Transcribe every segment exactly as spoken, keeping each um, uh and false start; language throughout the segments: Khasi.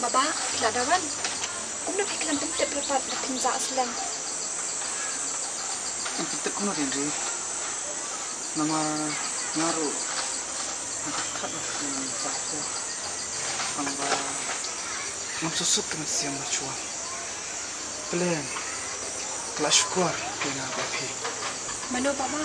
Baba, phi la da wan. Kumno phi khlem pyntip pat ba phin jah slem? Ngam pyntip kumno, Hynrei. Namar nga ruh nga khatkhot na phi, sa phi. Tangba ngam suk suk ka mynsiem na shuwa. Pyrshah, ka la shukor ïa nga ba phi. Mano, Baba?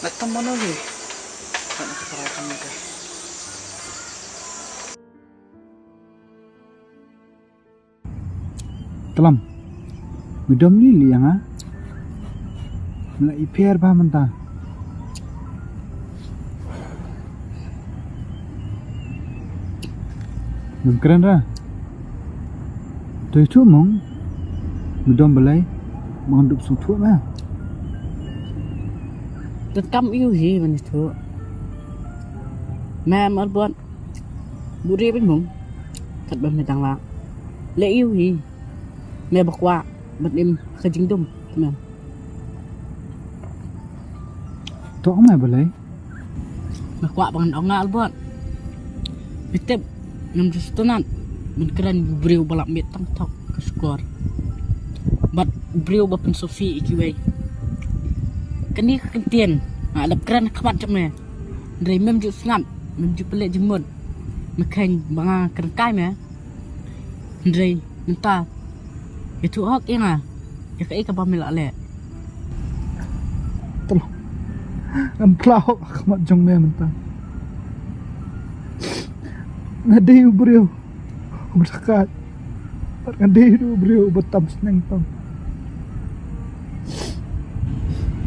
Lait tam mano hi. Lait na ka para kane ka. Tlam. Midom li li ïa nga. Mla i pher ba mynta. Ngam kren ra. To ïathuh mong. Midom balei. Bang dup sngewthuh ma. Tat kam ïu hi ban ïathuh. Me Marbot. Buhrieh bad mong. Kat ba me dang lah. Leh ïu hi. Me ba kwah ban im ha ka jingdum. Me. To ong me balei? Me kwah ban ong nga Albert. Me tip ngam ju sngewtynnat ban kren ïa u briew ba lah miet tang thok ka shukor. Bad u briew ba pynsngewsih ïa kiwei. Kane ka kyntien nga dap kren ha khmat jong me. Hynrei mem ju sngap, mem ju pynleh jingmut. Me kheiñ ba nga kren kai me. Hynrei mynta ïathuh hok ïa nga ïa kaei kaba me la leh. Tang ngam phla hok ha khmat jong me mynta. Nga dei u briew uba dakaid bad nga dei u briew uba tam sneng tam.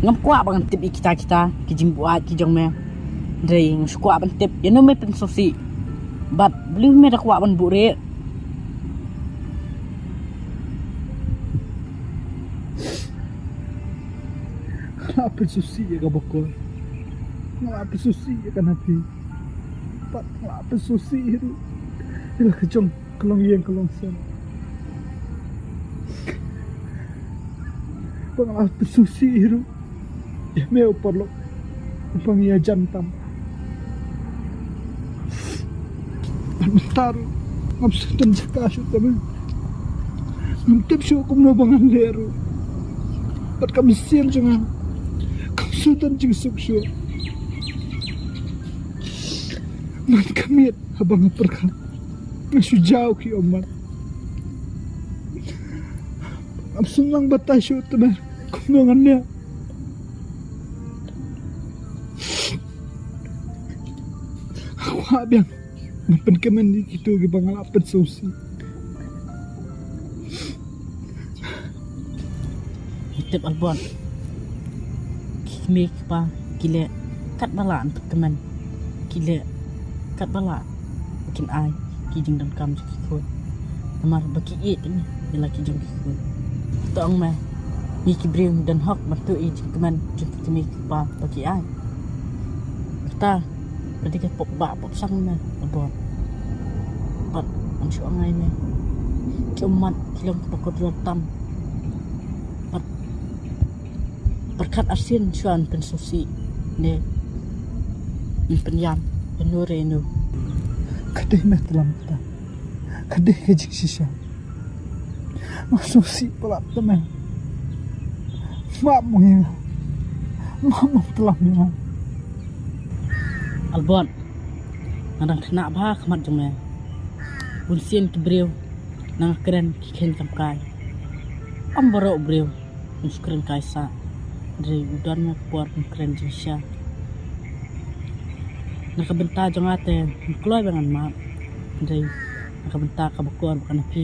Ngam kwah ba ngan tip ïa kita kita ki jingbuaid ki jong me. Hynrei nga shu kwah ban tip ïano me pynsngewsih bad balei me da kwah ban buhrieh. Nga la pynsngewsih ïa ka Bakor. Nga la pynsngewsih ïa ka Napi. Bad nga la pynsngewsih ruh ïa la ka jong ka longïing ka longsem. Bad nga la pynsngewsih ruh ïa me u paralok uba ngi ïajan tam. Bad mynta ruh ngam sngewthuh jaka shuh te me. Ngam tip shuh kumno ba ngan leh ruh. Bad ka mynsiem jong nga kam sngewthuh jingsuk shuh. Man ka miet haba nga pyrkhat nga shu jaw ki ummat. Ngam sngewthuh batai shuh te me kumno ngan leh. Nga kwah biang ban pynkmen ïa kito kiba nga la pynsngewsih. Tip Albert. Ki kmie ki kpa ki leh katba lah ban pynkmen. Ki leh katba lah ba kin ai ki jingdonkam jong ki khun. Namar ba ki ïeit ïa la ki jong ki khun. To ong me, ngi ki briew ngi don hok ban tuh ïa ki jingkmen jong ki kmie ki kpa ba ki ai. Kata ka dei ka pop ba pop sang me, Albot. Bad ngan shu ong ïa me, ki ummat ki long kiba kordor tam. Bad pyrkhat arsien shuwa ban pynsngewsih ne ban pynïam ïa no re no. Ka dei me Tlam kata. Ka dei ka jingshisha. Nga sngewsih palat te me. Map mo ïa nga. Map mo Tlam ïa nga. Albot, nga dang khynnah bha ha khmat jong me. Bun sien ki briew na nga kren ki kheiñ kam kai. Ym baroh u briew un shu kren kai sah. Hynrei u don me ka por ban kren jingshisha. Na ka bynta jong nga te nga kloi ba ngan map. Hynrei na ka bynta kaba kor bad ka na phi,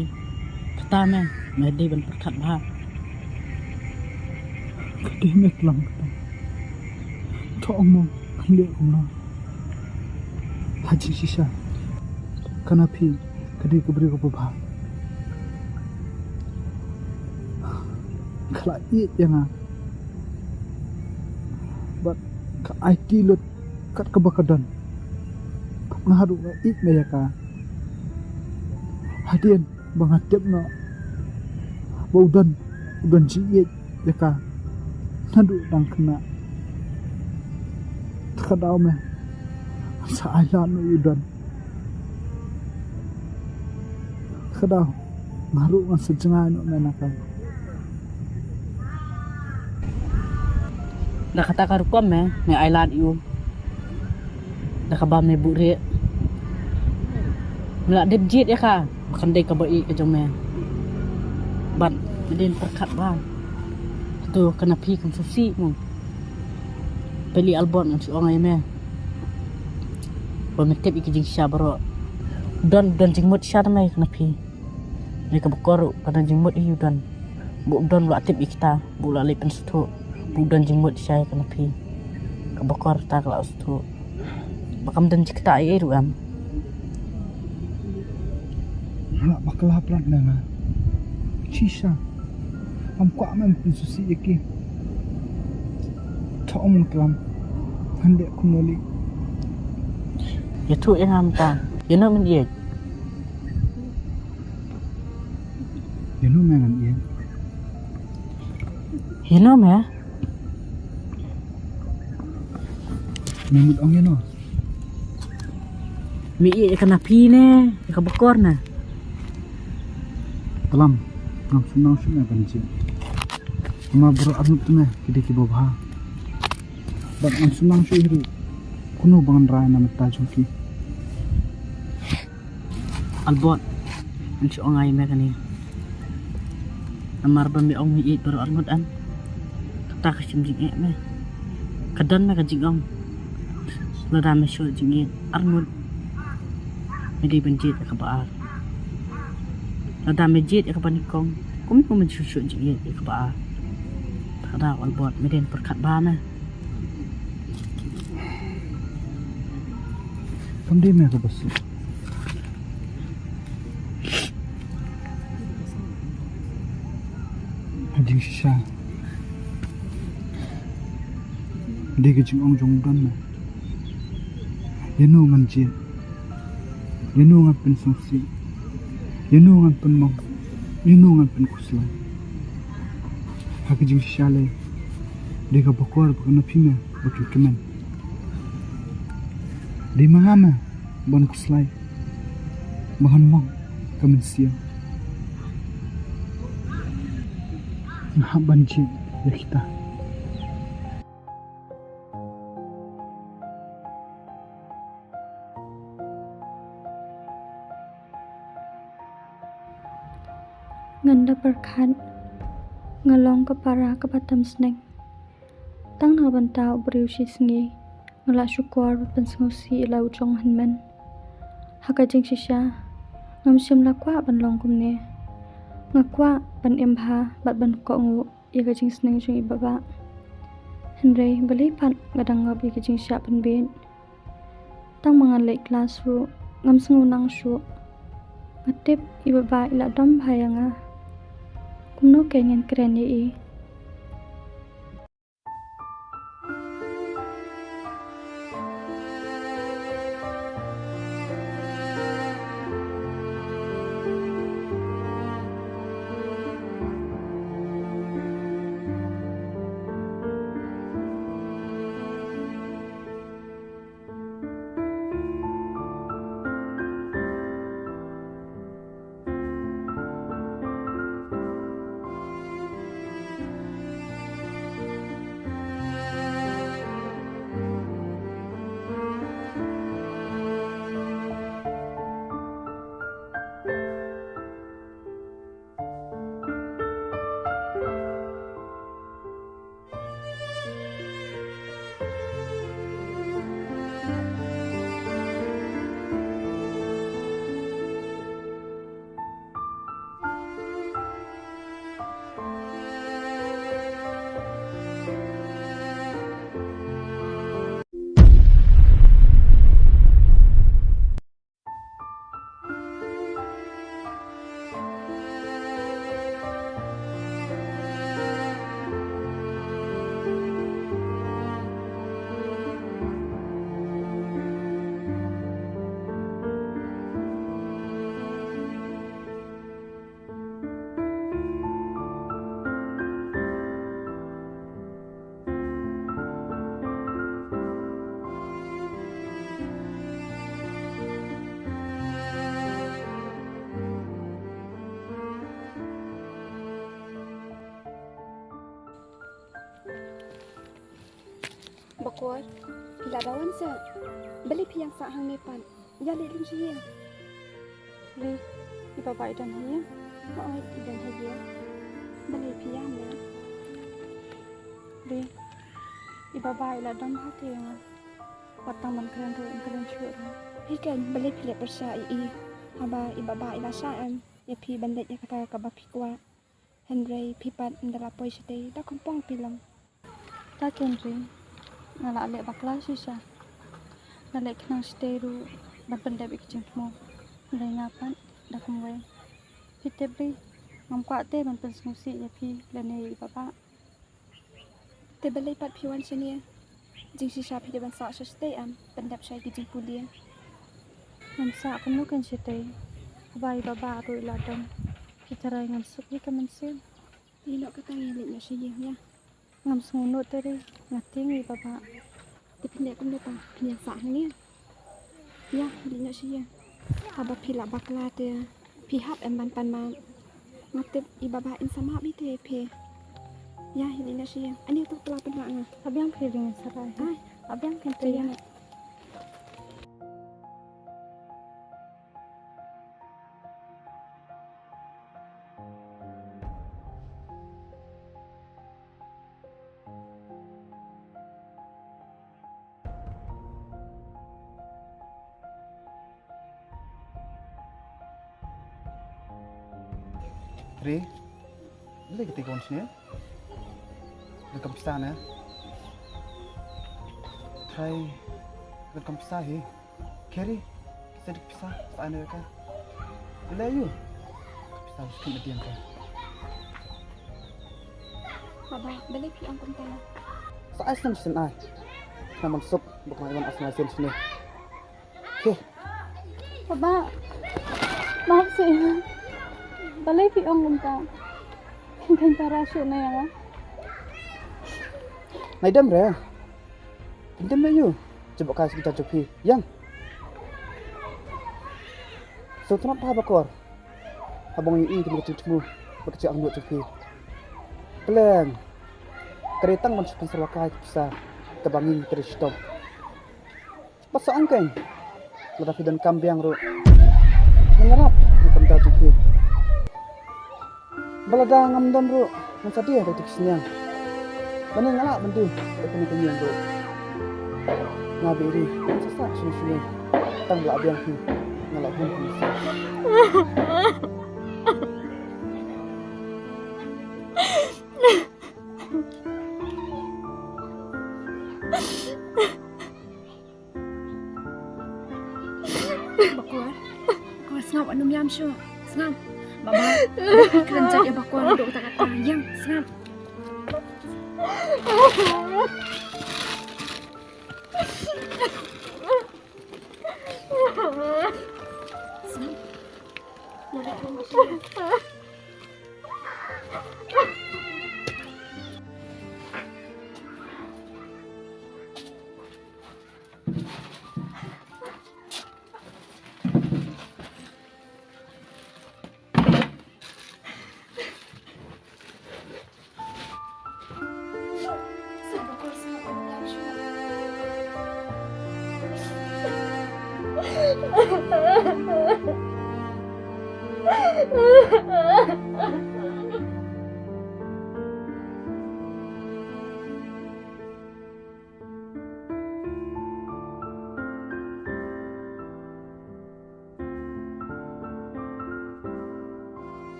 kata me, me dei ban pyrkhat bha. Ka dei me Tlam kata. To ong mo, ngan leh kumno? Ha jingshisha ka na phi ka dei ka briew kaba bha. Ka la ïeit ïa nga bad ka aiti lut kat kaba ka don. Nga haduh nga ïeit me ïa ka. Hadien ba nga tip noh ba u don, u don jingïeit ïa ka naduh dang khynnah. Te ka daw me, sa ai lad noh ïa u don. Te ka daw nga ruh ngan sa jngai noh me na ka. Da kata ka rukom me, me ai lad ïa u. Da kaba me buhrieh. Me la dep jied ïa ka ba kan dei kaba ïeit ka jong me. Bad me dei pyrkhat bha. Kato ka na phi kam sngewsih mo. Peli Albot ngan shu ong ïa me. Ba me tip ïa ki jingshisha baroh. Don, don jingmut shisha na me ka na phi. Dei kaba kor ka don jingmut ïa u don. Ba u don u la tip ïa kita, ba u la leit pynsngewthuh, ba u don jingmut shisha ïa ka na phi. Kaba kor ta ka la sngewthuh. Ba kam don jingktah ei ei ruh em. Nga la bakla palat na nga. Shisha. Ngam kwah me pynsngewsih ïa ki. To ong Tlam. Ngan leh kumno lei? Ïathuh ïa nga mynta. Ïano men ïeit? Ïano me ngan ïeit? Ïano me? Me mut ong ïano? Me ïeit ïa ka na phi ne ïa kaba kor ne? Tlam, ngam sngewsih me ban jied. Namar baroh arngut te me ki dei kiba bha. Bad ngam sngewsih ruh kumno ba ngan rai na bynta jong ki. Albot, ngan shu ong ïa me kane. Namar ba me ong me ïeit baroh arngut, em. Kata ka shem jingeh me. Ka don me ka jingong. Lada me shu jingeh arngut, me dei ban jied ïa kaba ar. Lada me jied ïa kaba nyngkong, kumno me shu shu jingeh ïa kaba ar? Te ka daw Albot, me dei ban pyrkhat bha me. Kam dei me kaba suk. Ha jingshisha dei ka jingong jong u don me. Ïano ngan jied? Ïano ngan pynsngewsih? Ïano ngan pynmong? Ïano ngan pynkhuslai? Ha ka jingshisha lei dei kaba kor ba ka na phi me ba kin kmen. Dei ma nga me ban khuslai ba ngan mong ka mynsiem. Nga hap ban jied ïa kita. Ngan da pyrkhat nga long ka para kaba tam sneng. Tang na ka bynta u briew shisngi nga la shukor ban pynsngewsih ïa la u jong hynmen. Ha ka jingshisha ngam shym la kwah ban long kumne. Nga kwah ban im bha bad ban kohnguh ïa ka jingsneng jong i Baba. Hynrei balei pat nga dang ngop ïa ka jingshah pynbieit? Tang ma ngan leit klas ruh ngam sngew nang shuh. Nga tip i Baba i la dom bha ïa nga. Kumno kein ngan kren ïa i? Bakor, phi la da wan sa. Balei phi ïeng sah hangne pat? Ïa leit lyngngoh sha ïing. Ri, i Baba i don ha ïing? Hooid, i don ha ïing. Balei phi ïam ïa? Ri, i Baba i la dom bha te ïa nga. Wat tang ban kren ruh, ban kren shuh ruh. Phi kren, balei phi leh pyrshah ïa i? Haba i Baba i la shah em ïa phi ban leit ïa kata kaba phi kwah. Hynrei phi pat ym da la poi shatei, da kham pang phi long. Da kren ri, nga la leh bakla shisha. Nga leh khnang shatei ruh ban pyndep ïa ki jingthmu. Hynrei nga pat da kumwei. Phi tip ri, ngam kwah te ban pynsngewsih ïa phi lane ïa i Baba. Te balei pat phi wan shane? Jingshisha phi dei ban sah sha shatei em, pyndep sha ki jingpule. Ngam sah kumno kein shatei. Haba i Baba ruh i la dom. Phi tharai ngam suk hi ka mynsiem. Te ïa noh kata ngin leit noh sha ïing ïa. Ngam sngew nud te ri, nga tieng ïa i Baba. Te phin leh kumno te, phin ïeng sah hangne? Ïa, leit noh sha ïing. Haba phi lah bakla te phi hap em ban pan map? Nga tip i Baba in sa map ïa te ïa phi. Ïa, leit noh sha ïing. Ani to pla pynrah nga. Hap biang phi ring sa rai. Ai, hap biang phi te ïa. Ïa. Ri, balei kata ka wan shane? Leh kam pisa ne? Trai, leh kam pisa hi. Kheri, ki sa dik pisa, sa ai ne ka. Ila yu. Pisa skin adian ka. Baba, balei phi ong kumta? Sa ai sen sen ai. Naman suk, bukan naman asal sen sini. Kheh. Baba, maaf sih. Balei phi ong kumta? Kan para shu na ya. Nai dem re. Pyndim ïa u. Jubok kai sngewthuh jong phi. Ïang. Sngewthuh bha Bakor. Haba nga ïohi ïa kane ka jingthmu ba ka jia hangno jong phi. Pleng. Ka dei tang ban shu pynsyrwa kai ka pisa kaba ngi trei shitom. Bad sa ong kein, lada phi donkam biang ruh, ngan ïarap ïa ka bynta jong phi. Bad lada ngam don ruh, ngan sa die da ki sniang. Lane nga lah ban die da kane ka ïing ruh. Nga biri, ngan sa sah shane shane. Tang ba lah biang phi, nga lah hun phi. Bakor, Bakor, Sngap, anu miam shu. Sngap. Baba. Kren jat ïa Bakor dok ta kata. Ïam, sngap. Sngap.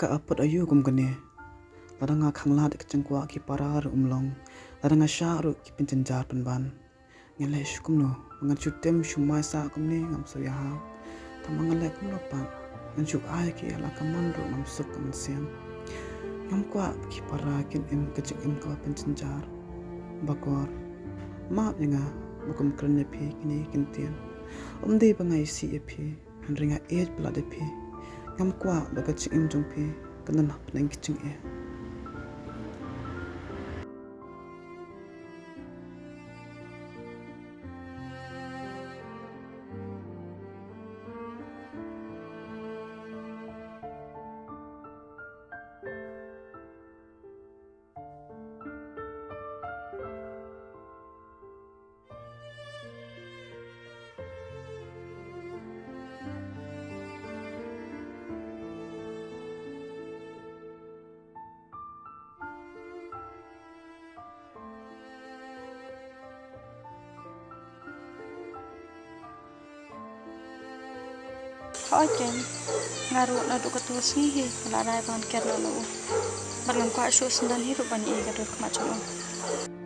Ka apot aïu kum kane. Lada nga khanglad ka jingkwah ki para ruh um long. Lada nga shah ruh ki pynjynjar pynban. Ngan leh shu kumno, ngan shu tem shu mai sah kumne ngam sngewthuh ïa ha. Tang ma ngan leh kumno pat, ngan shu ai ki la ka mon ruh ngam suk ka mynsiem. Ngam kwah ki para kin im ka jingim kaba pynjynjar. Bakor, map ïa nga ba kum kren ïa phi kine ki ktien. Ym dei ba nga isih ïa phi, hynrei nga ïeit palat ïa phi. Ngam kwah ba ka jingim jong phi kan don hapdeng ki jingeh. Hooid, nga ruh naduh katto ka sngi hi nga la rai ban ker noh na u. Bad ngam kwah shuh sdang hi ruh ban ïohi ka dur khmat jong u.